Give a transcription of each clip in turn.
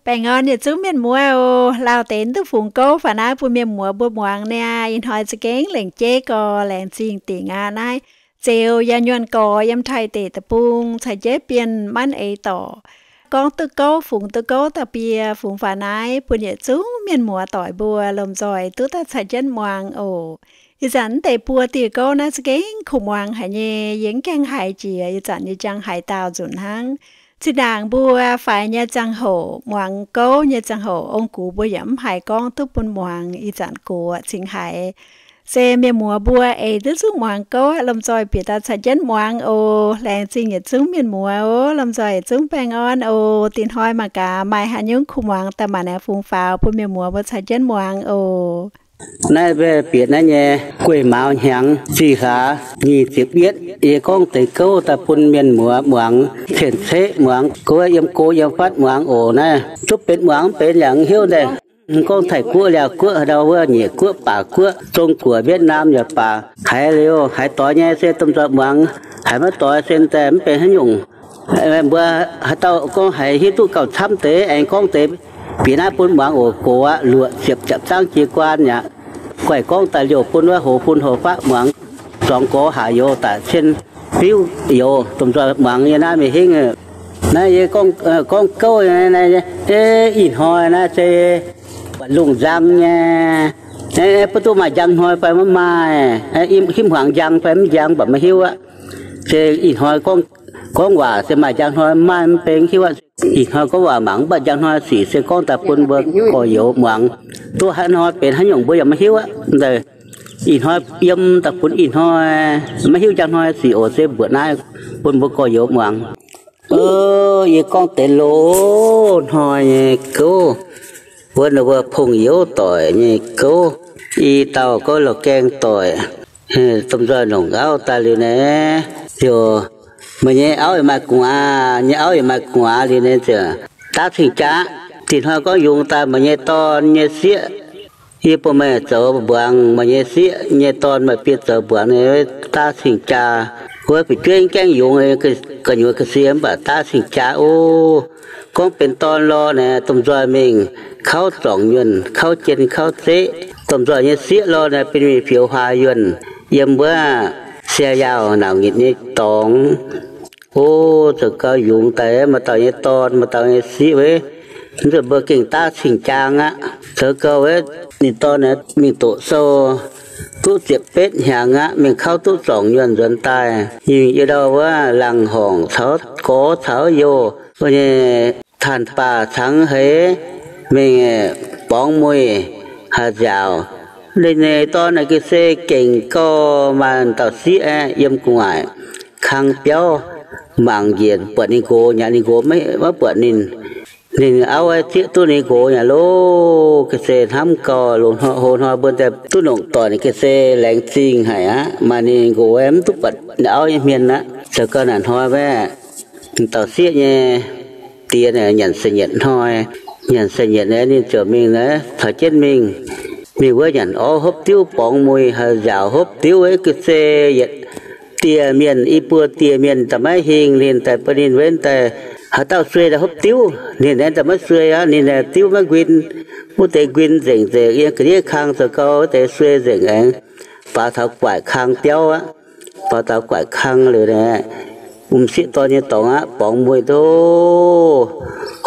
Baengh orn yietc zungv mienh muoz oc. Lauh deix duqv fungx gouv faaux naaiv bun mienh muoz mbuo muangx niaa. Ih hnoi za'gengh lengc jeiv gorx, laengz zingh dingc aqv. Naaiv Zeux yaac nyuonh gorx yiem Taiv deic-bung caux jienv Bienh Manv Eix dorc gorngv duqv gouv, fungx duqv gouv da'bie, fungx faaux naaiv bun yietc zungv mienh muoz doic mbuo lomh nzoih duqv daaih caux jienv muangx oc. Ih zanc mv deix buo diuh gouv naaiv za'gengh kuh muangx haic nyei, yie mv gaengh haiz jiex, ih zanc yie jangx haaix dauh nzunc hnangv. Zinh ndaangc mbuo faix nyei ziangh hoc, muangx gouv nyei ziangh hoc, ong-gux mbuo yaac mv haiz gorngv duqv bun muangx. Ih zanc gox cingx haiz se mienh muoz mbuo eix duqv zungv muangx gouv aqv, lomh nzoih bieqc daaih caux jienv muangx oc. Laengz zingh yietc zungv mienh muoz oc. Lomh nzoih yietc zungv baengh orn oc. Dingc hnoi mangc gaax maaih haaix nyungc kuh muangx daaih maanc aengx fungx faaux bun mienh muoz mbuo caux jienv muangx oc. Naaiv mbuo bieqc naaiv nyei guei mauz hnyangx zih hlaax nyic ziepc yietv, yie gorngv deix gouv daaih bun mienh muoz muangx, cien-ceqv muangx, gorngv yiem go yiem fatv muangx oc. Naaiv duqv benx muangx mv benx yaac mv hiuv deix. Gorngv Taiv-Guoqv, Liaauc-Guoqv, haaix dauh wuov Nyeic-Guoqv, Baac-Guoqv, Zong-Guoqv, Wietv^naam yaac baac, haiz liuz haiz doix nyei se domh nzoih muangx, haiz maiv doix se daaih mv benx haaix nyungc. Mbuo haaix dauh gorngv haiz hiuv duqv gauh camv deix aengx gorngv deix bieqc naaiv bun muangx oc. Gox aqv, luoqc ziepc ziepc zangv jiez guaan aqv. Guaih gorngv daaih liouh bun wuov hoz fun hoz faqv muangx, zuangx gorx haac youz daaih cien biuv youz, domh nzoih muangx yie naaiv mingh hingv. Naaiv yie gorngv gouv, ih hnoi naaiv se buatc lungh nzang nyei, mv duqv maaih njang hnoi fai maiv maaih, himv hmuangx njang fai mv njang baac maiv hiuv aqv. Se ih hnoi gorngv waac se maaih njang hnoi maaih mv benx hiuv aqv. Ih hnoi gorngv waac mangc mv baac njang hnoi sic se gorngv daaih bun mbuo gorx-youz muangx. Duqv haaix hnoi benx haaix nyungc mbuo yaac maiv hiuv aqv. Ih hnoi yiem daaih bun ih hnoi, maiv hiuv njang hnoi sic oc, se mbuoqc naaiv bun mbuo gorx-youz muangx. Yie gorngv deix loz hnoi nyei gouv, wuov ninh mbuo pong-youz doic nyei gouv, i dauh gouv lorh gaeng doic, domh nzoih longc auv daaih liuz naaiv, ziouc meih nyei auv yaac maaih gu'nguaaz, nyei auv yaac maaih gu'nguaaz liuz naaiv ziouc daav cing-jaa. Dinh hnoi gorngv yungz daaih meih nyei dorn nyei sieqv, yie bun meih zoux mbuangz, meih nyei sieqv nyei dorn meih biei zoux mbuangz nyei, daav cing-jaa. Wuov fu'jueiv gaengh yungz gu'nyuoz ga'sie mv baac daav cing-jaa oc. Gorngv benx dorn lorh naaic, domh nzoih mingh kauv zorngc yuonh, kauv jien kauv zeqv. Domh nzoih nyei sieqv lorh naaic, benx mingh fioux huaax yuonh yiem wuov Sia Yaauh Naauc Nyitc nyei dorngx. O, zoux gau yungz daaih maaih dauh nyei dorn, maaih dauh nyei sieqv wuov, mv zuqc mbuo gengh daav cing-jaa aqv. Zoux gau wuov, ninh dorn mingh doqc sou, duqv ziepc betv hnyangx aqv, mingh kauv duqv zorngc yuonh nzuonx daaih, yie ndau wuov laangh horngc caux gorx caux youh nyei, taanh baac cangx heix mingh borngz muic, haih nziaauc. Ninh nyei dorn naaic ga'sie gengh gau, maaih dauh sieqv aeqv, yiem gu'nguaaic kang biauv mangc njiec, buatc ninh nqox nyei, ninh nqox maiv buatc ninh. Ninh auv zieqv duqv ninh nqox nyei loh. Ga'sie hnamv gau, loz-hnoi hoz hnoi mbuo daaih duqv longc doic, ninh ga'sie laengz zingh haic aqv. Maaih ninh nqox mv duqv buatc ninh auv nyei hmien aqv. Zoux gau naaic hnoi wuov, dauh sieqv nyei die nyanc se nyietc hnoi, nyanc se nyietc naaic ninh ziouc mingh naaic caux jienv mingh, mingh wuov nyanc orv hopv diuv, borngz muic, haih nziaauc hopv diuv, ga'sie yietc dieh mienh, i buo dieh mienh daaih maiv hingh. Ninh daaih bun ninh wuov daaih, haaix dauh suei daaih hopv diuv, ninh aengx daaih maiv suei aqv. Ninh diuv maiv nquin, wuov deix nquin nzengc nzengc, yiem ga'ndiev kang zoux gau wuov deix suei nzengc aengx, faaux taux guaaic kang biauv aqv. Faaux taux guaaic kang liuz naaic, m'sieqv dorn nyei dorngx aqv, borngz muic doh,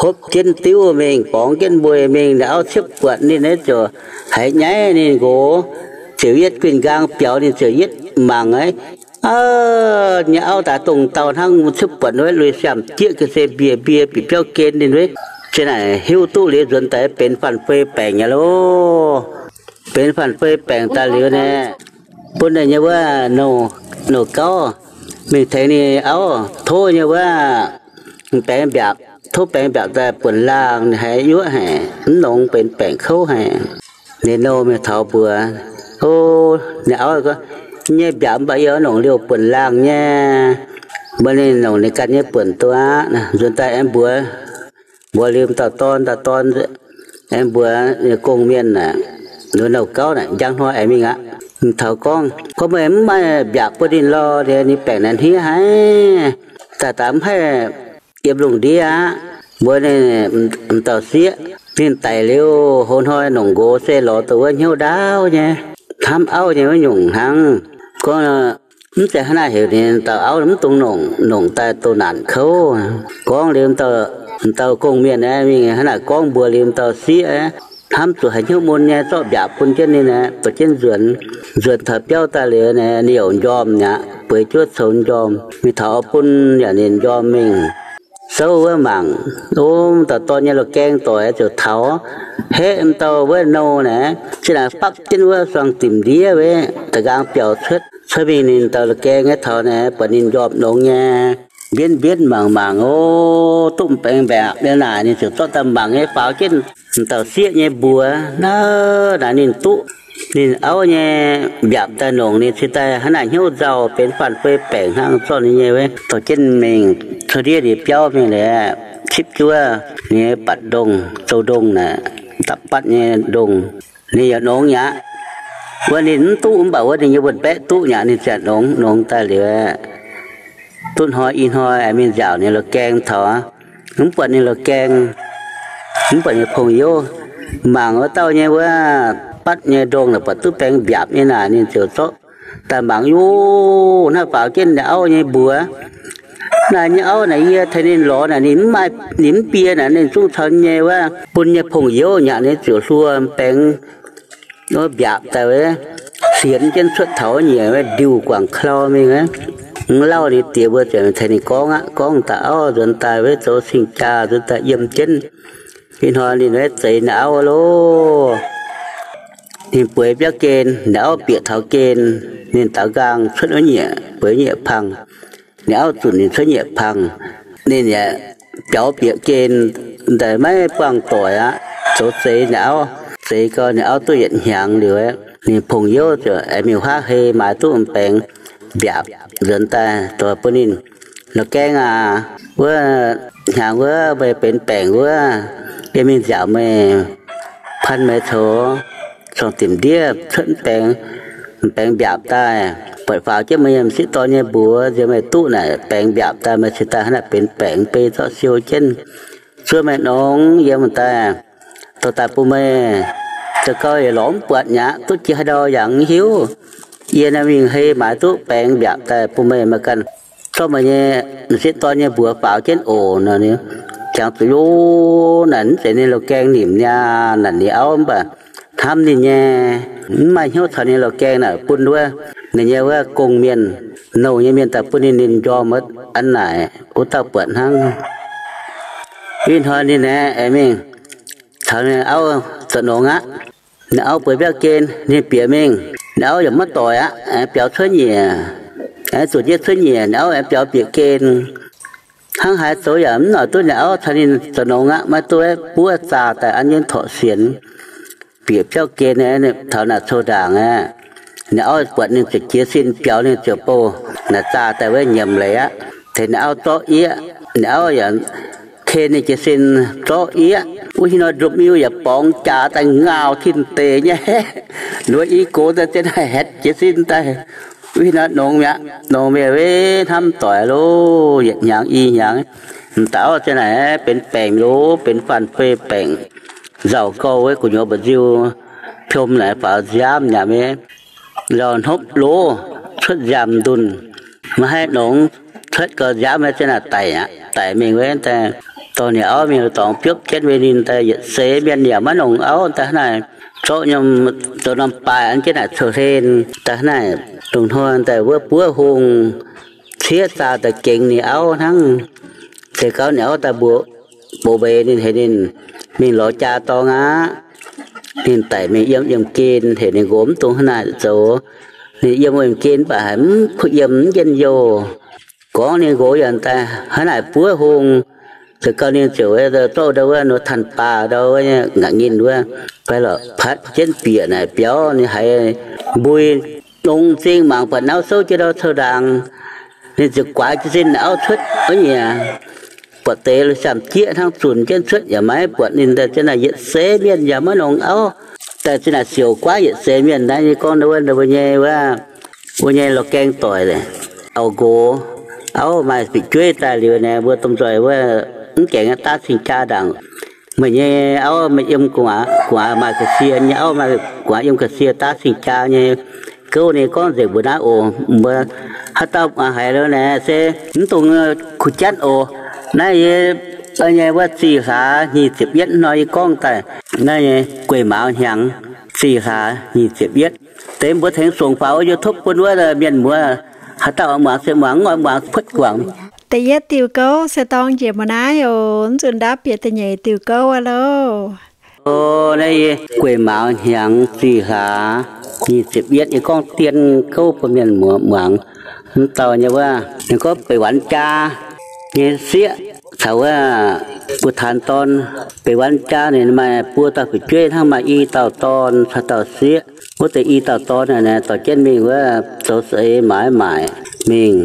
hopv jienv diuv mingh, borngz jienv muic mingh. Ninh auv ciepv buatc ninh naaiv ziouc haiz nyaiv ninh nqox, ziouc yietv guinh nqaang biaux, ninh ziouc yietv mangc aqv. Aa, nyei auv daaih dongh dauh hnangv, ciepv buatc wuov lui siamh jieqv ga'sie mbie mbie bieqc biauv gen ninh wuov. Zinh naaic hiuv duqv liuz nzuonx daaih benx faanh fei baengc nyei loh. Benx faanh fei baengc daaih liuz naaic, bun ninh nyei wuov nouh gauv mingh tengx ninh auv tov nyei wuov baengx mbiaauc, tov baengx mbiaauc daaih buonc laangh, ninh haiz yuoqv haic, mv longx benx baengc kouv haic. Ninh nouh mingh taux mbuox, o, ninh auv gorngv, nyei mbiaauc mv baac yie oix longc liouh buonc laangh nyei. Mbuo ninh longc ninh ganh nyei buonc duqv aqv. Nzuonx daaih aengx mbuox, mbuox liuz dauh dorn, dauh dorn aengx mbuox ninh gong-mienh aqv, nouh gauv naaic njang hnoi aengx mingh aqv. Taux gorngv, gorngv meih mv maaih mbiaauc bun ninh lorh, ninh baengc naaic hniev haic, daaih daaih mv haih yiem lungh ndiev aqv. Mbuo ninh m'dauh sieqv ninh daic liuz, hoz hnoi nongc nqox se lorz dongh wuov hnyouv ndaauv nyei, hnamv auv nyei wuov nyungc hnangv. Gorngv, mv zeiz hnangv naaic heuc ninh dauh auv mv dungx nongc, nongc daaih doh naanc kouv. Gorngv liuz, m'dauh gong-mienh aeqv, mingh hnangv naaic gorngv mbuox liuz m'dauh sieqv aeqv, hnamv zuqc haaix hnyouv mun nyei zorqv mbiaapc bun jienv ninh aeqv, dorh jienv nzuonx. Nzuonx taux biauv daaih liuz, ninh youc m'njormh mi'aqv, bueix juov coux m'njormh mingh taux oix bun yaac ninh m'njormh mingh souv wuov mangc, o, m'dauh dorn nyei la'gaeng doic ziouc taux, heqv m'dauh wuov nou naaic, zinh naaic bapv jienv wuov suangx dimc ndiev wuov, da'nqaang biaux cuotv, cuotv mingh ninh dauh la'gaeng nyei taux naaic, buatc ninh m'njormh nongx nyei, mbienv mbienv mangc mangc, o, duqv m'baengx mbiaapc nyei naaic, ninh ziouc zorqv daaih mangc nyei faaux jienv m'dauh sieqv nyei mbuox. Naaiv naaic ninh duqv ninh auv nyei mbiaapc daaih nongc, ninh cingx daaih hnangv naaic hnyouv nzauh, benx faanh fei baengc hnangv, zorqv ninh nyei wuov dorh jienv mingh cuotv ndiev ninh biauv mingh liuz, cipv juov ninh nyei batc ndongh, zoux ndongh naaic, dapv batv nyei ndongh, ninh yaac nongx mi'aqv. Wuov ninh mv duqv, mv baac wuov ninh nyei wuonh baeqv duqv mi'aqv, ninh ziouc nongx. Nongx daaih liuz, duqv hnoi i hnoi aengx mingh nziaauc ninh la'gaeng taux, mv buatc ninh la'gaeng, mv buatc ninh pong-youv. Mangc wuov dauh nyei wuov batv nyei ndongh naaic buatc duqv baengx mbiaapc nyei naaic, ninh ziouc zorqv daaih mangc, yov, naaiv faaux jienv ninh auv nyei mbuox. Naaic nyei auv naaic, yie tengx ninh lorz naaic, ninh mv maaih, ninh mv bie naaic, ninh zungv caux nyei wuov bun nyei pong-youv nyaqc, ninh ziouc hluo baengx wuov mbiaapc daaih wuov, sienx jienv cuotv taux wuov nyieqc wuov ndiuh guangc klau mingh wuov. Mv lauh ninh diex mbuo ziouc tengx ninh gorngv aqv. Gorngv daaih auv nzuonx daaih wuov zoux cing-jaa nzuonx daaih yiem jienv. Ih hnoi ninh wuov zeix ninh auv loh. Ninh bueix biauv gen, ninh auv bieqc taux gen, ninh daaux nqaang cuotv wuov nyieqc, bueix nyieqc pang. Ninh auv zunc ninh cuotv nyieqc pang. Ninh yaac biaux bieqc gen, daaih maiv buangh doic aqv, zoux zeix ninh auv. Zeix gau ninh auv duqv yietc hnyangx liuz, ninh pong-youv ziouc aengx mingh huaav hei maaiz duqv m'baengx mbiaapc nzuonx daaih dorh bun ninh, la'gaeng aac, wuov hnyangx wuov meih benx baengc wuov, yie mingh nziaauc meih, pan meih coux, corngh dimc ndiev cuotv baengx, baengx mbiaapc daaih, buatc faaux jienv meih nyei m'sieqv dorn nyei mbuox, nziex meih duqv naaic baengx mbiaapc daaih, meih cingx daaih hnangv naaic benx baengc, beiv zorqv siou jienv, zuov meih nongx yiem daaih, dorh daaih bun meih. Zoux gau yaac lorz mv buatc mi'aqv, duqv jiex haaix ndau yaac mv hiuv. Yie naaiv mingh hei maaiz duqv baengx mbiaapc daaih bun meih, meih ganh zorqv meih nyei m'sieqv dorn nyei mbuox faaux jienv oc. Nor ninh jangx zuqc, yov, naaic mv zeiz ninh loz-gaeng nimc niaa, naaic ninh auv mv baac hnamv ninh nyei, mv maaih hnyouv caux ninh loz-gaeng naaic, bun wuov ninh nyei wuov gong-mienh, nouh nyei mienh daaih bun ninh, ninh m'njormh wuov, aa, naaic wuov dauh buatc hnangv. Ih hnoi ninh aeqv, aengx mingh taux ninh auv zoux nongx aqv. Ninh auv bueix biauv gen, ninh bieqc mingh, ninh auv yaac maiv doic aqv, aengx biaux cuotv nyieqc, aengx zuqc jienv cuotv nyieqc, ninh auv aengx biaux bieqc gen. Hnangv haaix zoux yaac mv noic duqv ninh auv caux ninh zoux nongx aqv, maiv duqv buov zaah daaih an jienv torqc sienx. Bieqc biauv gen aeqv, taux naaic cou ndaangc aeqv, ninh auv buatc ninh ziouc jiez sin biaux, ninh ziouc bouh naaic zaah daaih wuov nyiemc leiz aqv. Tengx ninh auv zorqv ieqv, ninh auv yaac ken ninh jiez sin zorqv ieqv. Wuov hingv nor ndopv-miuh yaac borngz jaax daaih ngaauh tin deic nyei. Nduov i gox daaih zien haih haetc jiez sin daaih. Wuov hingv nor nongx mi'aqv, nongx mi'aqv, hnamv doic loh, yietc hnyangx i hnyangx. M'dauh auv zien naaic benx baengc loh, benx faanh fei baengc, nzauc gouh wuov gu'nyuoz mba'nziu piom naaic faaux nziaamv nyei, nzauc hnopv loh, cuotv nziaamv-ndunh, maiv haih nongx, cuotv gau nziaamv nyei, zien naaic daic aqv. Daic mingh wuov daaih, dorh ninh auv mingh dorngx biopv jienv, weic ninh daaih yietc seix mienh yaac maiv nongx auv daaih hnangv naaic, zorqv nyei zoux norm baaih an jienv naaic cou-hlen daaih hnangv naaic, lungh hnoi daaih wuov buov hung ciev zaah daaih gengx ninh auv hnangv. Se gau ninh auv daaih mbuox, mbuox mbeix ninh, heuc ninh mingh lorz jaa dorng aqv. Ninh daic mingh yiem yiemh gen, heuc ninh nqox mv dungx hnangv naaic zoux. Ninh yiem yiemh gen mv baac haiz mv kuh yiem, mv njien-youh. Gorngv ninh nqox yaac daaih hnangv naaic buov hung. Se gau ninh ziouc zorqv ndau wuov nor tanh baac ndau wuov ngaqc nyinh wuov, fai lorqc patv jienv bieqc naaic biaux, ninh haiz mbui nongx m'zing mangc buatc nauv souv jienv ndau cou ndaangc. Ninh ziouc guaax jiez sin auv cuotv wuov nyieqc, buatc deix siam-jieqv hnangv zunc jienv cuotv yaac maiv buatc ninh daaih, zien naaic yietc seix mienh yaac maiv nongx auv. Daaih zien naaic siouc guaav yietc seix mienh naaiv nyei gorngv wuov, wuov nyei wuov, wuov nyei lorh gaeng doic, auv-nqox, auv maaih fu'jueiv daaih liuz naaic, mbuo domh nzoih wuov Mv gaengh daav cing-jaa ndaangc. Meih nyei auv maaih yiem gu'nguaaz, gu'nguaaz maaih ga'sie nyei auv, maaih gu'nguaaz yiem ga'sie daav cing-jaa nyei gouv. Ninh gorngv nzengc mbuo naaiv oc. Mbuo haaix dauh haiz lo naaic se mv dungx kuh jatv oc. Naaiv yie nyei wuov zih hlaax nyic ziepc yietv hnoi yie gorngv daaih naaiv nyei gueic mauz hnyangx, zih hlaax nyic ziepc yietv. Deix mbuo tengx songc faaux YouTube bun wuov mienh muoz, haaix dauh muangx se muangx, oix muangx puotv guangc. Da'yietv diuh gouv se dorng njiec mbuo naaiv oc. Mv nzunc ndaapv bieqc da'nyeic diuh gouv aqv loh. O, naaiv yie gueic mauz hnyangx zih hlaax nyic ziepc yietv yie gorngv dien gouv bun mienh muoz muangx. Mv dauh nyei wuov ninh gorngv beic wanz jaa nyei sieqv caux wuov buo taanx dorn. Beic wanz jaa ninh maaih buo dauh fu'jueiv hnangv, maaih i dauh dorn caux dauh sieqv. Wuov deix i dauh dorn naaic dorh jienv mingh wuov zoux saeng-eix maaiz maaic mingh.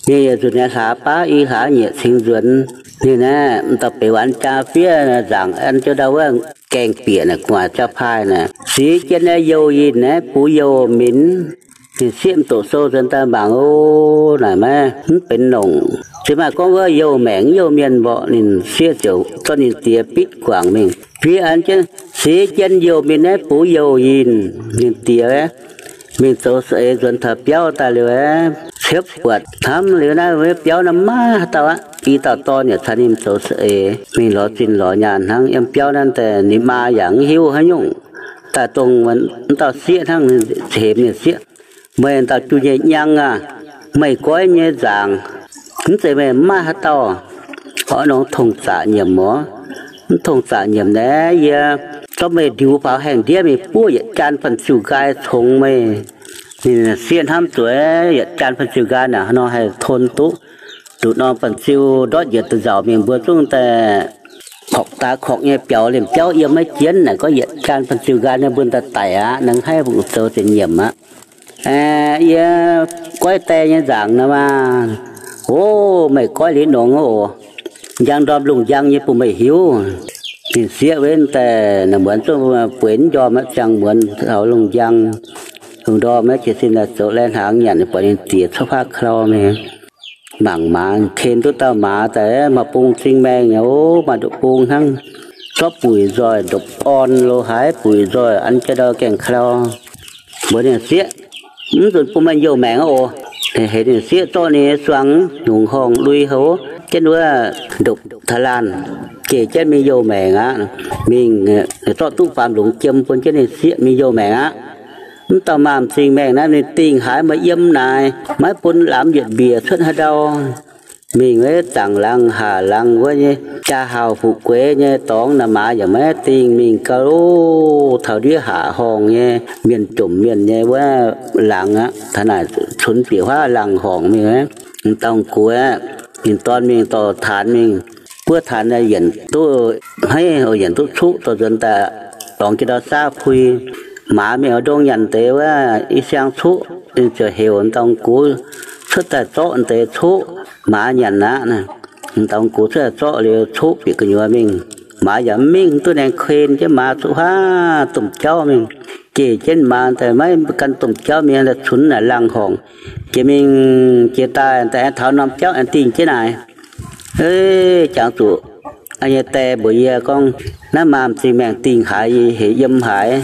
Ninh yietc nzunc nyei hlaax baav i hlaax nyieqc cingx nzuonx. Ninh naaiv m'dauh beic wanz jaa fiev nzaangc an jienv ndau wuov gaengh bieqc naaic gu'nguaaic jaa-paaih naaic, sic jienv naaiv youh yinh naaiv bux youh minx. Ninh sieqv m'doqc sou nzuonx daaih mangc o, naaic maiv, mv benx longc. Se maaih gorngv wuov youh maengc youh mienh mborqv, ninh sieqv ziouc zorqv ninh diex bitv guangc mingh, fiev an jienv, sic jienv youh minx naaiv bux youh yinh. Ninh diex mingh zoux saeng-eix nzuonx taux biauv daaih liuz aeqv, ciepv buatc hnamv liuz naaiv biauv naaiv maiv haaix dauh aqv. I dauh dorn yaac caux ninh zoux saeng-eix mingh lorz zinh lorz nyaanh hnangv. Yiem biauv naaiv daaih ninh maa yaac mv hiuv haaix nyungc. Daaih dongh m'dauh sieqv hnangv, hemx ninh sieqv, meih dauh juiv nyei nyang aah, meih goiv nyei nzaangc, mv zeiz meih maiv maaih haaix dauh oix nongx tongh zaqc nyiemc oc. Mv tongh zaqc nyiemc naaiv yie zorqv meih ndiux faaux haengh ndiev mingh buov yietc jaan fan-ziu nqaai congx meih. Ninh sieqv hnamv zuqc yietc jaan fan-ziu nqaai naaic nor haih ton duqv nduqc norm fan-ziu ndortv njiec duqv nzauc mingh. Mbuo zungv daaih korqc daaih korqc nyei biaux liemh biauv yiem maiv jienv naaic, gorngv yietc jaan fan-ziu nqaai naaiv mbuo daaih daic aqv, nangv haih mbu'ziex zoux ziepc nyiemc aqv. Yie goiv die nyei nzaangc nor maah. O, meih goiv liuz nongx oc. Njang ndorm lungh njang nyei bun meih hiuv. Ninh sieqv wuov daaih naaic muonz zungv bueix mv njormh aqv, ziangh muonz taux lungh njang, lungh ndorm maiv jiez sin daaih zoux lai-hnaangx nyanc, buatc ninh diex cuotv faav klau mingh. Mangc maaz, ken duqv dauh maaz daaih, maaih bung cing maengh nyei, o, maaih nduqc bung hnangv, zorqv buic nzoih ndopv-orn lo haaix buic nzoih an jienv ndau gaengh klau. Mbuox ninh sieqv, mv nzunc bun meih youh maengc aqv oc. Heix ninh sieqv zorqv ninh nyei suangx nyungc horngh lui houv jienv wuov ndopv taux laanh, geh jienv mingh youh maengc aqv. Mingh zorqv duqv faam lungz jiem bun jienv ninh sieqv mingh youh maengc aqv. Mv dauh maaz m'zing maengh naaiv ninh dingh haaix maaih yiem naaic, maiv bun lamz yietc mbiec cuotv haaix ndau. Mingh wuov zaangc laangz haac laangz wuov nyei jaa-haauh fu'jueiv nyei dorngx naaic, maaz yaac maiv dingh. Mingh gau, taux ndiev haac horngh nyei, mienh jomc mienh nyei wuov laangz aqv. Taux naaic cunx bieqc huaav laangz horngh mingh wuov, m'dauh gux, ninh dorn mingh dorh taanx mingh. Buov taanx yienc duqv hneiv, yienc duqv cuqv dorh nzuonx daaih, dorngx jienv ndau saav pui. Maaz mingh oix ndongh nyanc deix wuov i siang cuqv, ninh ziouc heuc m'dauh gux cuotv daaih zorqv deix cuqv maaz nyanc aqv. M'dauh gux cuotv daaih zorqv liuz cuqv bieqc gu'nyuoz mingh. Maaz yaac mv mingh, duqv naeng ken jienv maaz cuqv huaav domh jauv mingh. Geh jienv maaz daaih maiv gan domh jauv mingh, daaih cunx naaic laangz horngh. Jiex mingh jiex daaih, daaih aengx taux norm jauv aengx dingh jienv naaic. Jangx zuqc nyei die mbuox yie gorngv, naaiv maaz m'zing maengh dingh haaix, hec yiem haaix,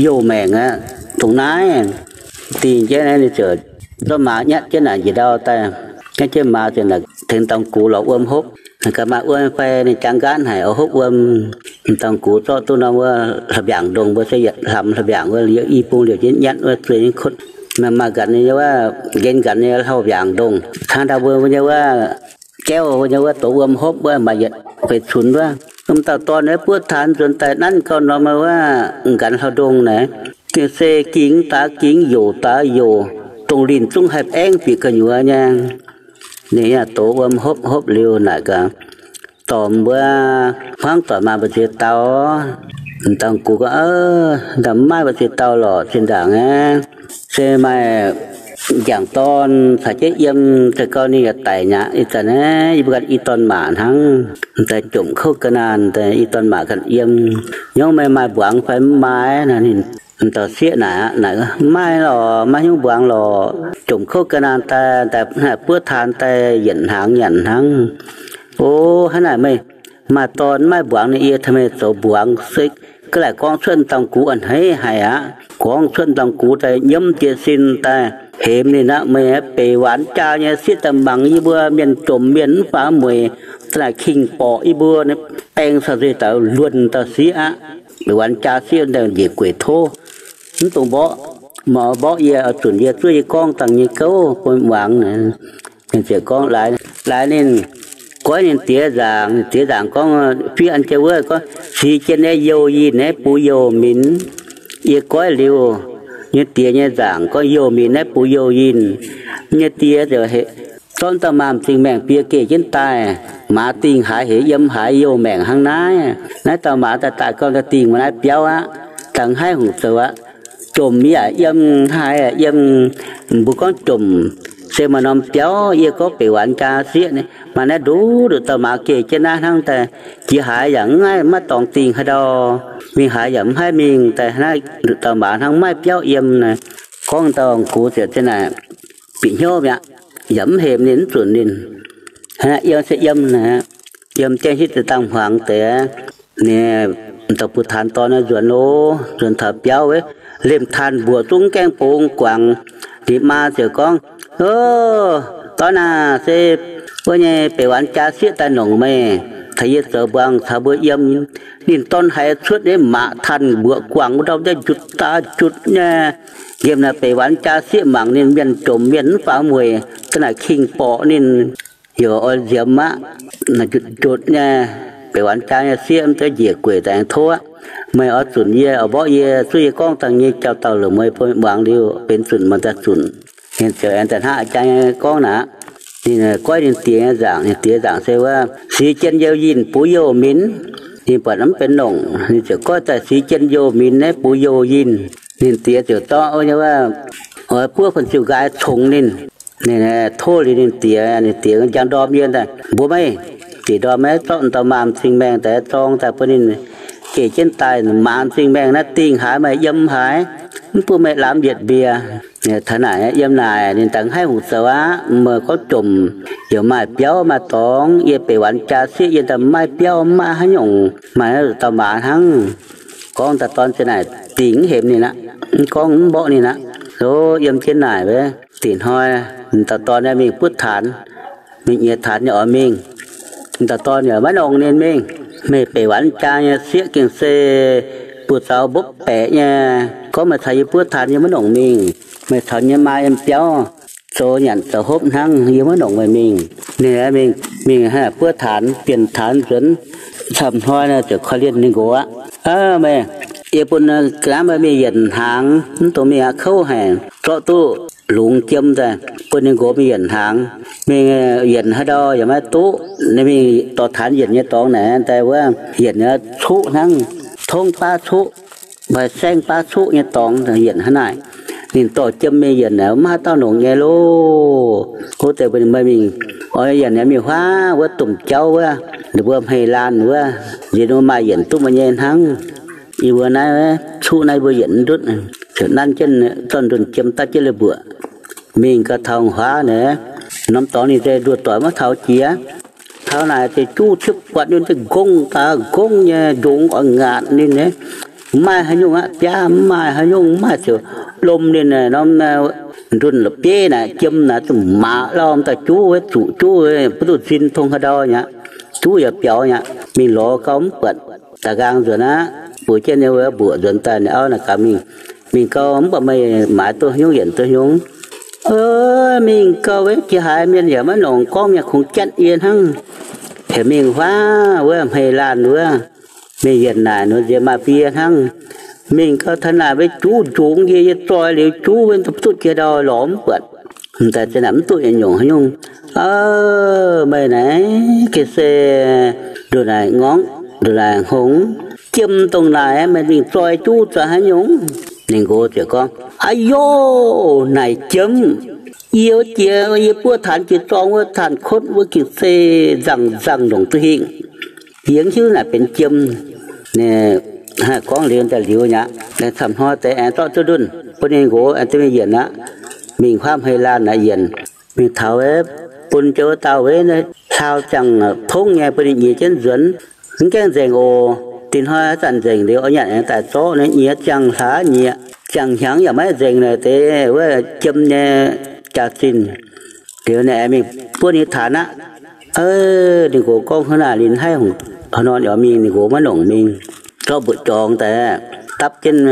youh maengc aqv. Dongh naaiv dingh jienv naaiv, ninh ziouc zorqv maaz nyatv jienv naaic njiec ndau daaih. Nyatv jienv maaz ziouc naaic tengx m'dauh gux lorz wuom hopv. Naaic gaax maaih wuom fai, ninh jangx nqaatv haic, oix hopv wuom. M'dauh gux zorqv duqv norm wuov hla'mbiaangc ndongh, mbuo se yietc hla'mbiaangc wuov, i bung liouc jienv nyatv wuov, zueih nyei kutv. Maaih nqanx nyei wuov, nqenx nqanx nyei hla'mbiaangc ndongh. Hnangv ndau mbuo nyei wuov, jauv nyei wuov, douz wuom hopv wuov, maaih yietc feix cunx wuov. M'dauh dorn naaiv buov taanx nzuonx daaih nanv gauh norm wuov, nqanx hla'ndongh naaic, gengh se gingx daaix gingx, youc daaix youc, dongh linh zungv haih baengv bieqc gu'nyuoz nyei. Ninh yaac douz wuom hopv hopv liuz naaic gaax, dorh mbuo hmuangv doic maaih mbu'ziex dauh. M'dauh gux gorngv, Aa, mv maaih mbu'ziex dauh lorqc, zinh ndaangc aeqv, se maaih m'jangc dorn caux jienv yiem, se gau ninh yaac daic mi'aqv. Ih zanc aeqv, yie mbuo ganh i dorn maac hnangv, m'daaih jomc kouv ga'naanh, i dorn maac ganh yiem. Nyorngv meih maaih mbuangz fai mv maaih? Naaic ninh, m'dauh sieqv naaic aqv, naaic, Mv maaih lorqc, maiv hnyouv mbuangz lorqc. Jomc kouv ga'naanh daaih, daaih buov taanx daaih yietc hnaangx nyanc hnangv. O, hnangv naaic meih Maaih dorn maiv mbuangz ninh, yie tengx meih zoux mbuangz. Se ga'laaic gorngv cuotv dangh gux a'hneiv haic aqv. Gorngv cuotv dangh gux daaih nyiemv jiez sin daaih hemx ninh aqv. Meih beic waanz jaa nyei sieqv daaih mangc yie mbuo mienh jomc mienh mv faaux mueic, za'naaic king borqc yie mbuo baeng caux nzuih daaih luonh dauh sieqv aqv. Beic waanz jaa sieqv daaih njiec gueic tov. Mv dungx mborqv, mborqv yie, oix zunc yie zuov yie gorngv dangh nyei gouv bun muangx. Ninh ziouc gorngv laaix, laaix ninh goiv ninh diex nzaangc. Ninh diex nzaangc gorngv, fiev an jienv wuov gorngv, six jien nyei youh yinh naaiv bux youh minc. Yie goiv liuz, nyei diex nyei nzaangc gorngv, youh minc naaiv bux youh yinh. Nyei diex ziouc zorqv dauh maaz m'zing maengh bie geh jienv daaih. Maaz dingh haaix hec yiem haaix youh maengc hnangv naaiv. Naaiv dauh maaz daaih daaih gorngv daaih dingh maaih naaiv biauv aqv. Dangh haih hungh zoux aqv. Jomc yaac yiem, haaix yaac yiem. Mbuo gorngv jomc se maaih norm biauv. Yie gorngv beic waanz jaa sieqv, maaih naaiv nduqc nduqc dauh maaz geh jienv naaiv hnangv daaih. Jiex haaix yaac mv haih maiv dorngx dingh haaix ndau. Mingh haaix yaac mv haih mingh daaih naaiv nduqc dauh maaz hnangv maiv biauv yiem naaic. Gorngv dauh gux ziouc ziang naaic bieqc hnyouv mi'aqv, yaac mv hemx ninh, mv zunc ninh. Hnangv naaiv yiem se yiem naaic, yiem jienv hitv deix dangh hmuangx deix, ninh dauh butv-taanx dorn naaiv nzuonx loh, nzuonx taux biauv wuov, lemh taanh mbuoqc zungv gaengh bungx guangc. Ninh maa ziouc gorngv, O, dorn aac, se wuov nyei beic waanz jaa sieqv daaih nongc meih, taux yie zoux mbuangz caux mbuo yiem. Ninh dorn haiz cuotv nyei, maac taanh mbuoqc guangc wuov ndorm daaih njutc daaih njutc nyei. Nqemh naaic beic waanz jaa sieqv mangc ninh mienh jomc mienh mv faaux mueic, za'naaic king borqc ninh, heuc oix nziemx aqv. Njutc njutc nyei, beic waanz jaa nyei sieqv mv zeiz njiec gueic daaih aengx tov aqv. Meih oix zunc yie, oix mborqv yie, zuov yie gorngv dangh nyei jauv-dauh longc meih bun muangx liuz benx zunc maaih daaih zunc. Ninh ziouc aengx daaih hnangv jaa nyei gorngv naaic, ninh goiv ninh diex nyei nzaangc. Ninh diex nzaangc se wuov, six jien youh yinh bux youh minc. Ninh buatc mv benx nongc, ninh ziouc goiv daaih six jien youh minc naaiv bux youh yinh. Ninh diex ziouc zorqv wuov, oix buov fan-ziu nqaai congx ninh. Ninh tov liuz ninh diex, ninh diex njang ndorm yie daaih, mbuox meih, diex ndorm maiv zorqv dauh maaz m'zing maengh daaih zorng daaih bun ninh geh jienv daaih. Maaz m'zing maengh naaiv dingh haaix maaih yiem haaix, mv bun meih lamz yietc mbiec. Taux naaic yiem naaic ninh dangh haih hungh zoux aqv. Meih gorngv jomc yaac maaih biauv maaih dorngx, yie beic waanz jaa sieqv yie daaih maiv biauv mv maaih haaix nyungc, maaih dauh maaz hnangv. Gorngv dauh dorn ziang naaic dingh mv hemx ninh aqv, mv gorngv mv mborqv ninh aqv. Lo, yiem jienv naaic wuov, dingc hnoi, dauh dorn naaiv mingh buov taanx, mingh nyiex taanx nyei oix mingh. Dauh dorn yaac maiv nongc ninh mingh. Meih beic waanz jaa nyei sieqv gengh se buoz-zaux mbopv baeqc nyei. Gorngv meih caux yie buov taanx yie maiv nongc mingh. Meih caux yie maa yiem biauv zoux nyanc zoux hopv hnangv, yie maiv nongc meih mingh. Ninh mingh, mingh buov taanx, bienh taanx nzuonx, camv hnoi naaic ziouc korv-lienh ninh nqox aqv. Meih, yie bun ga'naaiv meih mingh yienc hnaangx, mv dungx mingh aqv, kouv haic. Zorqv duqv lungz jiem daaih bun ninh nqox mingh yienc hnaangx. Mingh yienc haaix ndau yaac maiv duqv. Ninh mingh dorh taanx yienc nyei dorngx naaic daaih wuov, yienc cuqv hnangv, tongv baav cuqv, fai saengv baav cuqv nyei dorngx yienc hnangv naaic. Ninh dorh jiem mingh yienc naaic mv haaix dauh nongc nyei loh. Wuov deix mbuo meih mingh, oix yienc naaic mingh huaav wuov domh jauv wuov, ninh mbuo hmei laanh wuov, nziex ninh mbuo maaih yienc duqv meih nyei hnangv. Yie mbuo naaiv cuqv naaiv mbuo yienc mv ndutv. Ziouc nanv jienv zorqv ndunh jiem dapv jienv leiz-mbuoqc. Mingh gau taux huaav naaic, norm dorngx ninh se nduoh doic maiv taux jiex. Taux naaic deix juv ciepv buatc ninh deix nqongh daaih nqongh nyei njongx oix ngaatc ninh. Mv maaih haaix nyungc aqv, biaav mv maaih haaix nyungc, mv maaih ziouc lomh ninh norm ndunh la'bieiv naaic, jiem naaic zuqc maac lauh daaih juv, zuqc juv, mv duqv nzin tong haaix ndau nyei aqv. Juv yaac biaux nyei aqv. Mingh lorz gau mv buatc, da'nqaang nzuonx aqv, bueix jienv ninh mbuo mbuoqc nzuonx daaih, ninh auv naaic gaax mingh, mingh gau mv buatc meih maaiz duqv nyungc yienc duqv nyungc. Mingh gau, weic jiex haaix mienh yaac maiv nongc, gorngv mienh kungx jatv yie hnangv. Heuc mingh huaav wuov hmei laanh wuov, mingh yienc naaic nor nziex maaih bun yie hnangv. Mingh gau taux naaic weic juv njongx yie, yie zoi liuz juv wuov duqv jiex ndau lorz mv buatc. M'daaih zinh naaic mv duqv yietc nyungc haaix nyungc. Meih naaic gengh se nduqc naaic ngorngv, nduqc naaic hngongx, jiem dongh naaic meih mingh zoi juv zoi haaix nyungc? Ninh nqox ziouc gorngv, Aa yo, naaic jiem, yie jiex, yie buov taanx jiex zorng wuov, taanx kotv wuov gengh se nzangh nzangh longc duqv hingh. Yie mv hiuv naaic benx jiem. Ninh gorngv liuz daaih liuz nyei aqv. Camv hnoi deix aengx zorqv duqv ndunh bun ninh nqox aengx duqv mingh yienc aqv. Mingh huaav hmei laanh naaic yienc. Mingh taux bun jienv wuov dauh weic hlaau ziangh tongv nyei bun ninh nyiex jienv nzuonx. Mv gaengh nzengc oc. Dinh hnoi haaix zanc nzengc liuz, oix nyanc aengx daaih zorqv nyiex ziangh hlaax nyieqc, ziangh hnyangx yaac maiv nzengc naaic deix wuov jiem nyei jaax-zinh. Liuz naaic mingh buov ninh taux aqv. Ninh nqox gorngv hnangv naaic, ninh haih hungh haaix nor oix mingh, ninh nqox maiv longc mingh. Zorqv mbu'zorng daaih dapv jienv,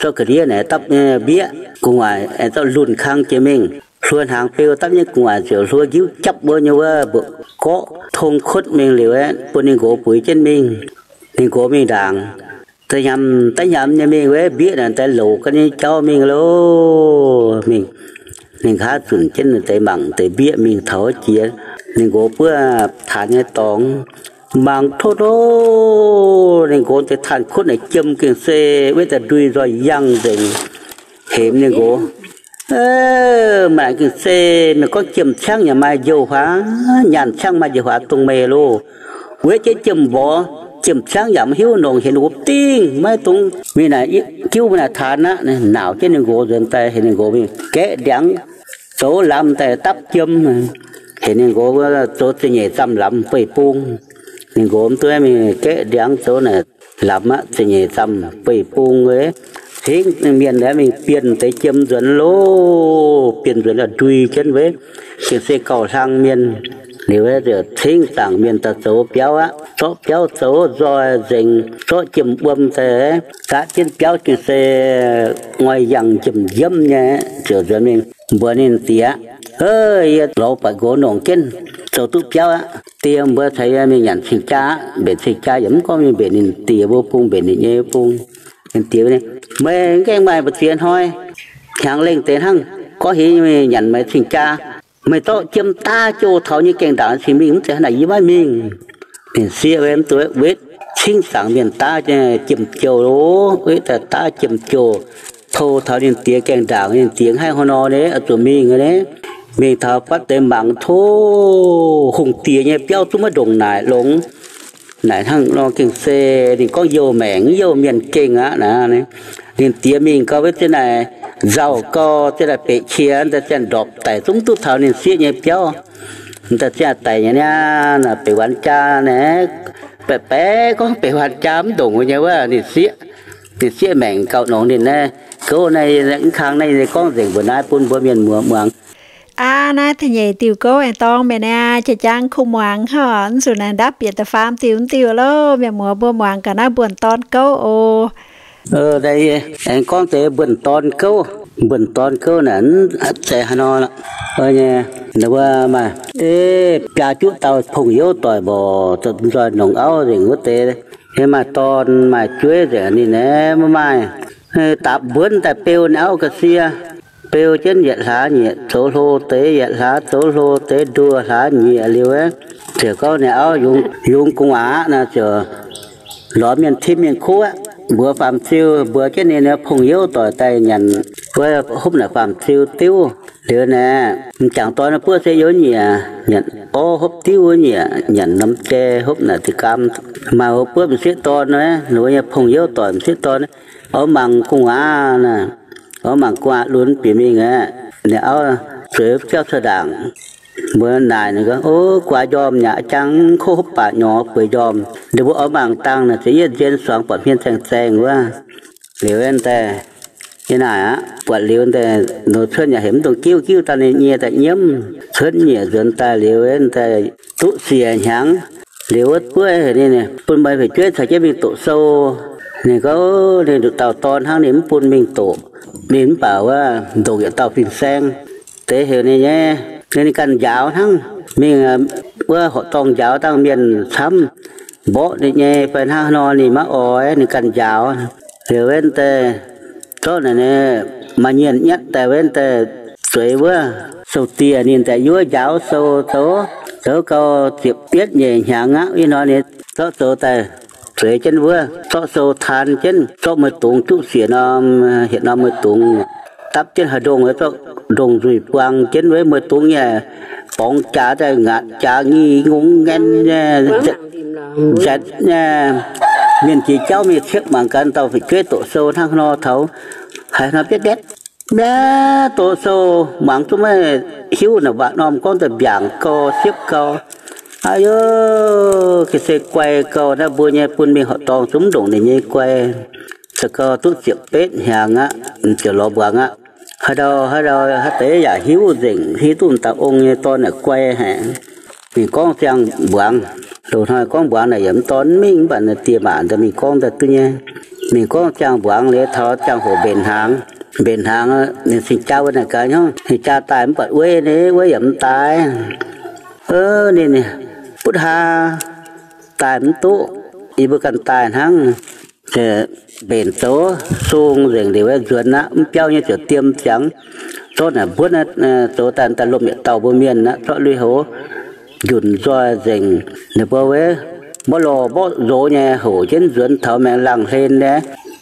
zorqv ga'ndiev naaic dapv mbieqv gu'nguaaic, zorqv lunh kang jiex mingh, hluo hnaangx beu dapv jienv gu'nguaaic ziouc hluo njiuv japv wuov nyei wuov mbu'zorng gorqv tong kuotv mingh liuz aeqv, bun ninh nqox buix jienv mingh. Ninh nqox mingh ndaangc, da'hnyamv da'hnyamv nyei mingh wuov mbieqv naaic daaih louc ga'nyeic jauv mingh loh. Mingh, ninh nqa'haav zunc jienv deix mangc deix mbieqv mingh taux jiex, ninh nqox buov taanx nyei dorngx, mangc tov loh, ninh nqox deix taanx kuotv naaic jiem gengh se wetv daaih ndui nzoih yangh nzengc, hemx ninh nqox. Maaih gengh se mienh gorngv jiem ciangv yaac maaih njoux huaax, nyaanh ciangv maaih njoux huaax dongh meih loh. Wetv jienv jiem mborqv, jiem ciangv yaac mv hiuv nongc, hemx ninh nqox dingh maiv dungx mingh naaic jiuv mingh naaic taanx aqv. Naauc jienv ninh nqox nzuonx daaih, hemx ninh nqox mingh gaeqv ndiangx zoux lamz daaih dapv jiem, hemx ninh nqox zoux ziepc nyeic zamh lamz beiv bung. Ninh nqox mv duqv mingh gaeqv ndiangx zoux naaic lamz aqv, ziepc nyeic zamh beiv bung, cingv mienh aeqv mingh bienh deix jiem nzuonx loh. Bienh nzuonx ndui jienv wuov, gengh se gauh hlang mienh. Liuz ziouc cingv zaangc mienh daaih zoux biauv aqv. Zorqv biauv zoux nzoih nzengc, zorqv jiem wuom daaih, zatv jienv biauv gengh se ngoi yangh jiem yiemv nyei. Ziouc nzuonx mingh mbuox ninh diex, Yie lorz buatc nqox nongc jienv zoux duqv biauv aqv. Die, mbuo caux yie mingh nyanc cing-jaa aqv. Mbenc cing-jaa yaac mv gorngv mingh mbenc ninh diex mbuo bung, mbenc ninh nyei bung. Ninh diex, Meih mv gaengh maaih mbu'ziex hnoi, hnyangx lengh deix hnangv, gorngv heuc mingh nyanc meih cing-jaa. Meih zorqv jiem daav jouh taux nyei gaengh ndaangc cingx mingh, mv zeiz hnangv naaic yie maiv mingh. Ninh sieqv wuov, mv duqv wetv cingv zaangc mienh daav jiem jouh loh, wetv daaih daav jiem jouh, tou taux ninh diex gaengh ndaangc, ninh diex haih hnangv nor nyei, oix zuqc mingh nyei. Mingh taux fatv deix mangc, tov, hungh diex nyei biauv zungv maiv ndongc naaic longx. Naaic hnangv nor gengh se ninh gorngv youh maengc youh mienh gengh aqv naaic. Ninh diex mingh gau wuov ziouc naaic nzauh gau, ziouc naaic beqc qiex daaih ziangh ndorpc daic zungv duqv taux ninh sieqv nyei biauv. Daaih ziangh daic nyei niaa, beqc wanx jaa naaic, baeqc baeqc gorngv beqc wanx jaa mv ndongc nyei wuov, ninh sieqv, ninh sieqv maengc gauh nongx ninh naaiv. Gouv naaiv mv kang naaiv gorngv nzengc mbuo naaiv bun mbuo mienh muoz muangx. Aa, naaiv da'nyeic diuh gouv aengx dorng mienh aqv, jiex jangx kuh muangx hov, mv zuqc naaic ndapv bieqc da'faam diuh mv diuh loh. Mienh muoz mbuo muangx gaax naaiv mbuonx dorn gouv oc. Aengx gorngv deix mbuonx dorn gouv, mbuonx dorn gouv naaic, zeiz haaix nor nyei, wuov maaih, biaa juqv dauh pong-youv doic mborqc, nzoih nongc auv nzengc wuov deix, maaih dorn maaih jueiv nzengc ninh aeqv, maiv maaih, dapc mbuonv daaih beu ninh auv ga'sie, beu jienv yietc hlaax nyieqc zoux hlo deix, yietc hlaax zoux hlo deix, nduoh hlaax nyieqc liuz, ziouc gorngv ninh auv yungz gu'nguaaz aqv nor, ziouc lorz mienh tim mienh kuv aqv, mbuox faam-ziu, mbuox jienv ninh pong-youv doic daaih nyanc, wuov hopv naaic faam-ziu diuv. Liuz naaic m'jangc dorn buov se youv nyieqc, nyanc orv hopv diuv nyieqc, nyanc norm jai hopv naaic diqc gaam, maaih buov m'sieqv dorn, ninh nyei pong-youv doic m'sieqv dorn, oix mangc gu'nguaaz naaic, oix mangc gu'nguaaz lunx bieqc mingh aqv. Ninh auv zueiz jauv cuotv ndaangc, mbuo naaic ninh gorngv, O, gu'nguaaz njormh nyei, jangx kov hopv baac nyorx bueix njormh. Ninh mbuo oix mangc dangh naaic, ziouc yietv nzien suangx buatc hmien zaeng zaeng wuov. Liuz daaih, yie naaic aqv, buatc liuz daaih, nor cuotv yaac heuc mv dungx giuv, giuv daaih ninh nyie daaih nyiemv. Cuotv nyieqc nzuonx daaih liuz daaih duqv siec hnyangx. Liuz wuov buov heuc ninh, Bun meih fu'jueiv caux jienv mingh doqc sou. Ninh gorngv ninh nduqc dauh dorn hnangv, ninh mv bun mingh doqc. Ninh mv baac wuov ndongc yietc dauh fin-saeng deix heuc ninh nyei, ninh ganh njaaux hnangv. Mingh wuov horqc dorngh njaaux dangh mienh camv, mborqv ninh nyei fai hnangv haaix nor ninh maiv oix, ninh ganh njaaux. Liuz wuov deix zorqv naaic maaih nyienh nyatv daaih wuov deix zueiz wuov sou-dieh, ninh daaih yuov njaaux sou zoux, zoux gau ziepc bietv nyeic hnyangx aqv. Ih hnoi ninh zorqv zoux daaih zueiz jienv wuov, zorqv sou taan jienv, zorqv mueiz dungz juqv siec norm, hietc norm mueiz dungz, dapv jienv haaix ndongh, zorqv ndongh nzuih buang jienv wuov mueiz dungz nyei, borngz jaax daaih ngaatc jaax ngii ngongx ngaen nyei, nzaetc nyei. Mienh jiex jauv mingh ciepv mangc gaax dauh fu'jueiv doqc sou hnangv haaix nor taux, haiz hnangv bietv mbietv, mbietv doqc sou, muangx zungv maiv hiuv naaic waac norm gorngv daaih mbiaangc gau, siepv gau. Aa yoh, ga'sie guai gauh naaiv mbuo nyei bun mingh horqc dorngh zungv ndongc ninh nyei guai. Za'gau duqv ziepc betv hnyangx aqv, ziouc lorz mbuangz aqv. Haaix ndau haaix ndau haaix deix yaac hiuv nzengc, hiuv duqv m'daaih ong nyei dorn naaic guai haic. Mingh gorngv ziangh mbuangz. Loz-hnoi gorngv mbuangz naaic yaac mv dorn mingh, mv baac naaiv die maac daaih mingh gorngv daaih duqv nyei. Mingh gorngv ziangh mbuangz liuz taux ziangh hoc mbenc hnaangx. Mbenc hnaangx ninh cing-jaa wuov naaic gaax hnyouv, cing-jaa daaih mv buatc wuov, wuov yaac mv daaih. Ninh butv haa daaih mv duqv, yie mbuo ganh daaih hnangv. Mbenc zoux sung nzengc liuz nzuonx aqv, mv biauv nyei ziouc diem ziangx, zorqv naaic mbuonv zoux daaih, daaih lomh yietc dauh mbuo mienh aqv, zorqv lui-houx njunc nzoih nzengc. Ninh mbuo wuov mborqv lorh mborqv nzox nyei hoc jienv nzuonx taux maengx laangh hlen nyei.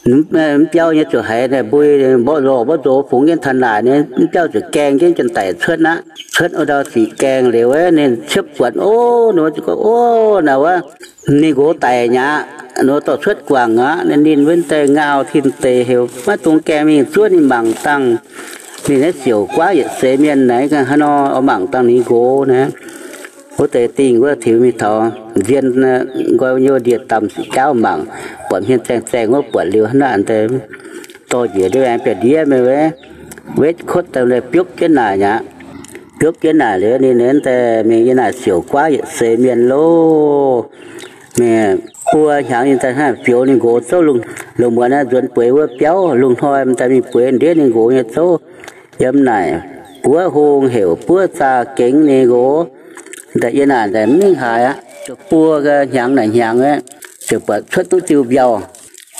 Mv biauv nyei ziouc haiz naaic mbui mborqv lorh mborqv nzox fungx jienv taux naaic nyei, mv biauv ziouc gaeng jienv janx-daic cuotv aqv. Cuotv wuov ndau sic gaengh liuz wuov, ninh ciepv buatc, ov, ninh mbuo ziouc gorngv, ov, naaic wuov ninh nqox daic mi'aqv. Ninh mbuo dorh cuotv guangc aqv. Ninh wuov deix ngau tin deix heuc maiv dungx gaengh mingh zuov ninh mangc dangh. Ninh naaiv siouc guaav yietc seix mienh naaic, hnangv haaix nor oix mangc dangh ninh nqox naaic. Wuov deix dingh wuov tiux mingh taux nzien nqoi nyei ndie-damh sic jaauv mangc, buatc hmien zaeng zaeng wuov buatc liuz hnangv naaic deix, dorh njiec ndiev aengx biauv-ndiev mingh wuov, wetv kotv daaih biopv jienv naaic mi'aqv. Biopv jienv naaic liuz ninh naaiv deix mingh yiem naaic siouc guaav yietc seix mienh loh. Mingh buo hnyangx ninh daaih hnangv naaic fioux ninh nqox zouv lungh, lungh muonz naaiv nzuonx bueix wuov biauv, lungh hnoi m'daaih mingh bueix ndiev ninh nqox nyei zouv. Yiem naaic buov hung heuc buov zaah gengx ninh nqox. Daaih yiem naaic daaih mv mingh haaix aqv. Buo hnyangx naaic hnyangx aeqv, ziouc buatc cuotv duqv diuh mbiauh.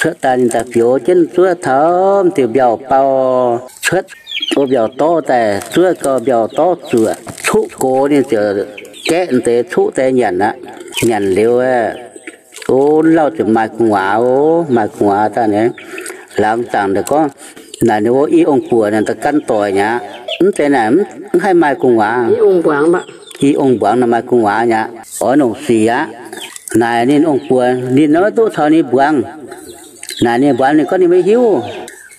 Cuotv daaih ninh daaih fioux jienv zuov taux diuh mbiauh bau. Cuotv o mbiauh dorv daaih zuov gau mbiauh dorv zuoqc, cuqv gox ninh ziouc gaeqv deix cuqv deix nyanc aqv. Nyanc liuz aeqv, o, lauh ziouc maaih gu'nguaaz, o, maaih gu'nguaaz daaih naaic. Laangz zaangc daaih gorngv, naaic ninh mbuo i ong-buoc naaic da'gan doic mi'aqv. Mv zeiz naaic mv haih maaih gu'nguaaz. I ong-mbuangz naaic maaih gu'nguaaz mi'aqv. Oix longc sic aqv. Naaic ninh ong-buoc ninh maiv duqv caux ninh mbuangz. Naaic ninh mbuangz ninh gorngv ninh maiv hiuv.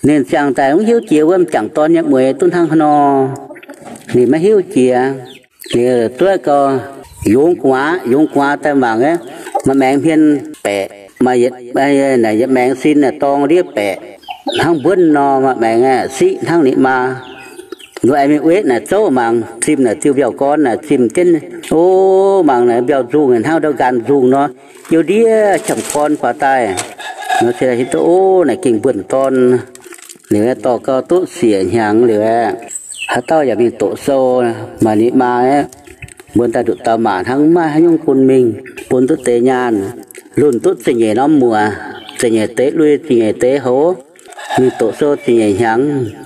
Ninh ziangh daaih mv hiuv jiex wuov m'jangc dorn nyei mueiz duqv hnangv haaix nor. Ninh maiv hiuv jiex. Ninh duqv gau, yungz gu'nguaaz, yungz gu'nguaaz daaih mangc, maaih maengx hmien baeqc, maaih yietc maengx sin naaic dorng ndiev baeqc, hnangv mbuonv nor, maaih maengx siqv hnangv ninh maa. Nor aengx mingh wetv naaic zouv mangc, zimh naaic diuh mbiauh gorn naaic zimh jienv, o, mangc naaic mbiauh nzungh hnangv ndau nqaanh nzungh nor, youh ndiev qamv gorn faaux daaih. Nor se hiuv duqv, o, naaic gengh mbuonx dorn. Liuz dorh gau duqv siec hnyangx liuz aeqv, haaix dauh yaac mingh doqc sou, maaih ninh maa aeqv, mbuo daaih nduqc dauh maac hnangv maiv maaih haaix nyungc bun mingh, bun duqv deix nyaanh, lunh duqv ziepc nyeic norm muoc, ziepc nyeic deix lui, ziepc nyeic deix houx, mingh doqc sou ziepc nyeic hnyangx,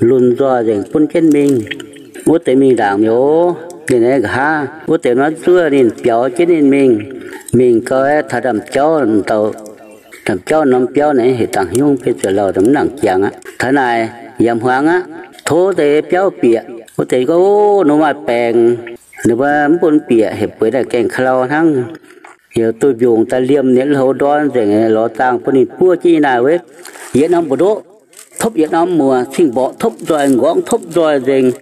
lunh nzoih nzengc bun jienv mingh. Wuov deix mingh ndaangc mi'aqv, ninh aeqv, nqa'haav wuov deix nor zuov ninh biaux jienv ninh mingh. Mingh gau aeqv, taux ndaamv-jauv, ndaamv-jauv norm biauv naaic heuc dangh hnyungv, biei ziouc lauh mv nangc jangx aqv. Taux naaic yaac hmuangx aqv, tov deix biauv bieqc. Wuov deix gorngv, o, ninh maaih baengc, ninh mbuo mv bun bieqc, heuc bueix naaic gaengh ka'lau hnangv. Heuc duih mbiungc daaih liemh ninh lui-houx ndorn nzengc, lorz zaangh bun ninh buov jienv yiem naaic wuov, yietc norm mbu'ndoqv topv yietc norm muoc, cing-mborqc topv nzoih, m'nqorngv topv nzoih nzengc.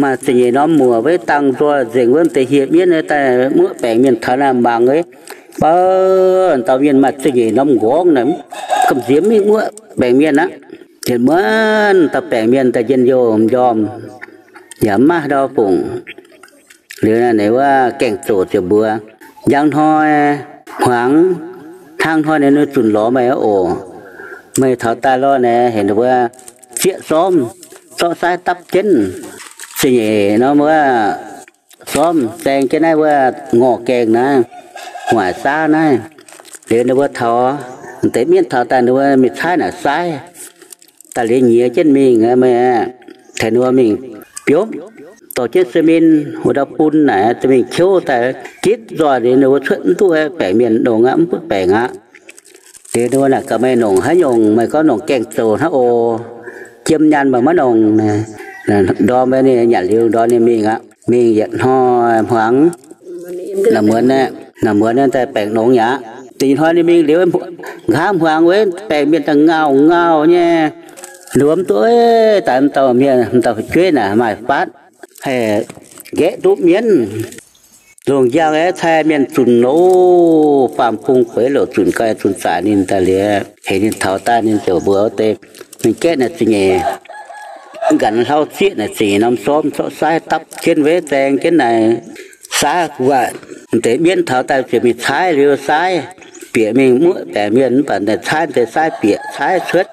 Maaih ziepc nyeic norm muoc wuov, dangh nzoih nzengc wuov, deix hieh mienv daaih muoqv baengc mienh taux naaic mangc wuov, baav dauh mienh maaih ziepc nyeic norm m'nqorngv naaic, gamh nziex mingh muoqv baengc mienh aqv. Yietc muonz dauh baengc mienh daaih njien-youh m'njormh, yaac mv maaih haaix ndau fungc. Liuz naaic wuov gaeng-zoqc ziouc mbuox, njang hnoi hmuangx, hnangv hnoi naaic ninh zunc lorz meih oc. Meih taux daaih lorh naaic heuc ninh mbuo zieqv sormv, zorqv saaiv dapv jienv, ziepc nyeic norm wuov sormv saeng jienv naaiv wuov ngorc gaengh naaiv, huaaic saav naaiv. Liuz ninh mbuo taux, deix mienv taux daaih ninh mbuo mingh caaiv naaic saaiv. Daaih liuz nyiex jienv mingh, meih tengx ninh mbuo mingh biopv, dorh jienv se min wuov ndau bun naaic, mingh qiouv daaih gitv nzoih liuz ninh mbuo cuotv mv duqv baengc mienh nongc aqv, mv butv baengc aqv. Liuz ninh mbuo naaic gaax, meih nongc haaix nyungc? Meih gorngv nongc gaeng-zoqc hnangv oc. Jiem nyaanh meih maiv nongc. Ndorm ninh nyanc liuz ndorm ninh mingh aqv. Mingh yietc hnoi hmuangx, naaic muonz, naaic muonz daaih baengc nongx mi'aqv. Da'nyeic hnoi ninh mingh liuz, nqa'haav hmuangx wuov, baengc mienh daaih ngauh ngauh nyei. Ninh mbuo mv duqv, daaih m'dauh mienh, m'dauh fu'jueiv naaic maaih faatv haih nqaeqv duqv mienv. Longc njang aeqv, cai mienh zunc loh, faam-fung feix louc zunc ga'naaiv zunc zaqc ninh daaih liuz, heuc ninh taux daaih ninh ziouc mbuox deix, ninh gaeqv naaic ziepc nyeic nqanx hlauv zieqv naaic ziepc nyeic norm sormv corc saaiv dapv jienv wei zaeng jienv naaic, saaiv gu'nguaaic. Deix mienv taux daaih ziouc mingh caaiv liuz saaiv, bieqc mingh muoqv baengc mienh mv baac deix caaiv deix saaiv bieqc caaiv cuotv.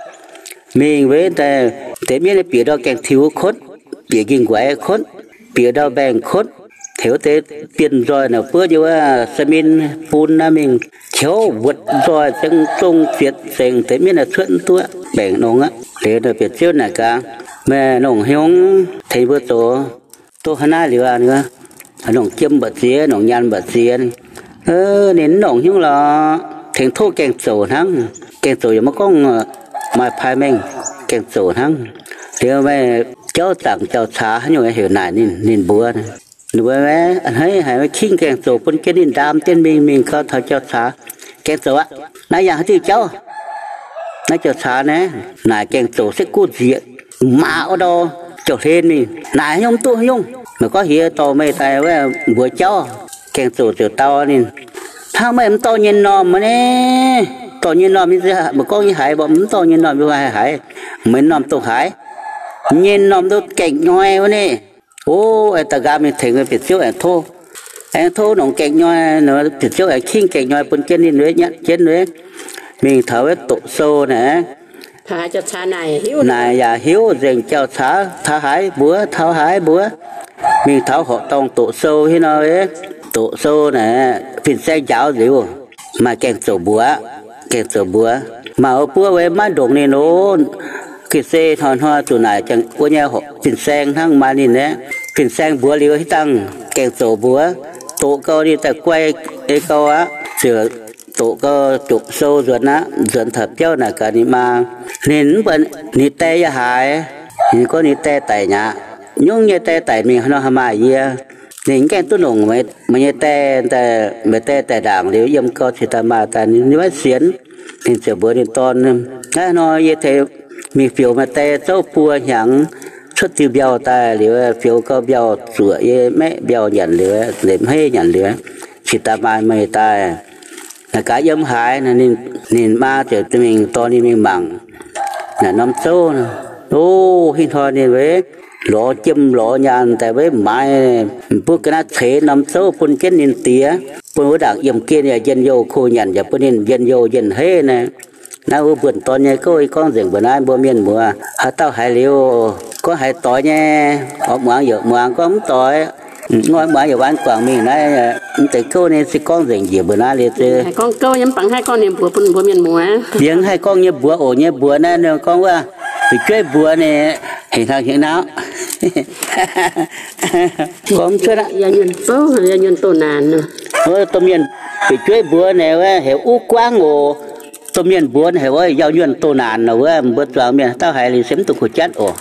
Mingh wei daaih deix mienv bieqc ndau gaengh tiux kotv, bieqc nqingh nquaix kotv, bieqc ndau mbaengx kotv, heuc deix bienh nzoih naaic buov nyei wuov samin bun naaiv mingh tiouv wuotc nzoih zengc zong zietc zengc deix mienv cuotv mv duqv baengc nongx aqv. Liuz nor bieqc ziouv naaic gaax, meih nongc hnyouv tengx mbuo zoux, duqv hnangv naaiv liuz aqv, nongc jiem mba'ziex, nongc nyaanh mba'ziex, ninh mv nongc hnyouv lorqc, tengx tov gaengh zoux hnangv. Gaengh zoux yaac maiv gorngv maaih pai mengh, gaengh zoux hnangv. Liuz meih jauv zaangc jauv-caax haaix nyungc heuc naaic ninh, ninh mbuox, ninh mbuox, a'hneiv haiz meih kingv gaengh zoux bun jienv ninh ndaam jienv mingh, mingh gau taux jauv-caax. Gaengh zoux aqv. Naaiv yangh haaix diuh jauv? Naaiv jauv-caax naaiv. Naaic gaengh zoux setv guv nzieqc, maac wuov ndau, jauv-hlen mingh. Naaic haaix nyungc mv duqv haaix nyungc. Meih gorngv heuc dorh meih daaih wuov mbuox jauv. Gaengh zoux ziouc dau ninh, hnangv meih mv dorh nyei normh maiv ni? Dorh nyei normh nyei, meih gorngv nyei haiz, mv dorh nyei normh nyei haih haiz, meih normh dongh haaix? Nyei normh nduov gaengh nyoi wuov ni. O, aengx daaih nqaam mingh tengx bieqc ziouv aengx tov, aengx tov nongc gaengh nyoi, bieqc ziouv aengx kingv gaengh nyoi bun jienv ninh, jienv mingh taux wuov doqc sou naaic. Naaic yaac hiuv nzengc jauv-caax, taux haaix mbuox, taux haaix mbuox. Mingh taux horqc dorngh doqc sou hiuv nor, doqc sou naaic fin-saeng njaaux liuz, maaih gaengh zoux mbuox, gaengh zoux mbuox. Maaih wuov buov wei maiv ndongc ninh loh. Ga'sie hnoi-hnoi zuqc naaic wuov nyei fin-saeng hnangv maaih ninh aeqv. Fin-saeng mbuox liuz hitv dangh gaengh zoux mbuox, doqc gau ninh daaih guai ei gau aqv. Ziouc doqc gau doqc sou nzuonx aqv. Nzuonx taux biauv naaic gaax ninh maa, ninh mv baac ninh die yaac haiz. Ninh gorngv ninh die daic mi'aqv. Nyungc nyei die daic mingh haaix nor haih maaih yie? Ninh mv gaengh duqv longc meih nyei die daaih, meih die daaih ndaangc liuz yiem gau cingx daaih maaih daaih, ninh maiv sienx. Ninh ziouc mbuox ninh dorn, naaiv hnoi yie tengx mingh fioux meih die zouv buo hnyangx, cuotv diuh mbiauh daaih liuz, fioux gau mbiauh zuoqc, yie maeqv mbiauh nyanc liuz, nzemc hmeiv nyanc liuz, cingx daaih maaih meih daaih. Naaic gaax yiem haaix, ninh maa ziouc mingh dorh ninh mingh mangc naaic norm zouv. O, hitv hnoi ninh weic lorz jiem lorz nyaanh daaih weic maaiz, butv ga'naaiv ceix norm zouv bun jienv ninh diex, bun wuov ndaangc yiemh gen yaac njien-youh, ko nyanc yaac bun ninh njien-youh njien-heiv naaiv. Naaiv wuov mbuonx dorn nyei gouv yie gorngv nzengc mbuox naaiv mbuo mienh muoz. Haaix dauh haiz liuz gorngv haiz doix nyei, oix muangx yaac muangx, gorngv mv doix, oix muangx yaac waanc guangc mingh naaiv. Mv deix gouv nyei se gorngv nzengc njiec mbuox naaiv liuz se gorngv gouv nyei, mv baac haih gorngv nyei mbuox bun mbuo mienh muoz. Liuz haih gorngv nyei mbuox oc, nyei mbuox naaiv gorngv wuov, fu'jueiv mbuox naaic, hingh hnangv hingh nau. Gorngv cuotv aqv. Domh mienh fu'jueiv mbuox naaic wuov heuc uv guangv oc. Domh mienh mbuox heuc wuov yauh nyuonh doh naanc nor wuov, mbuo zuangx mienh haaix dauh haiz liuz se mv dungx kuh jatv oc.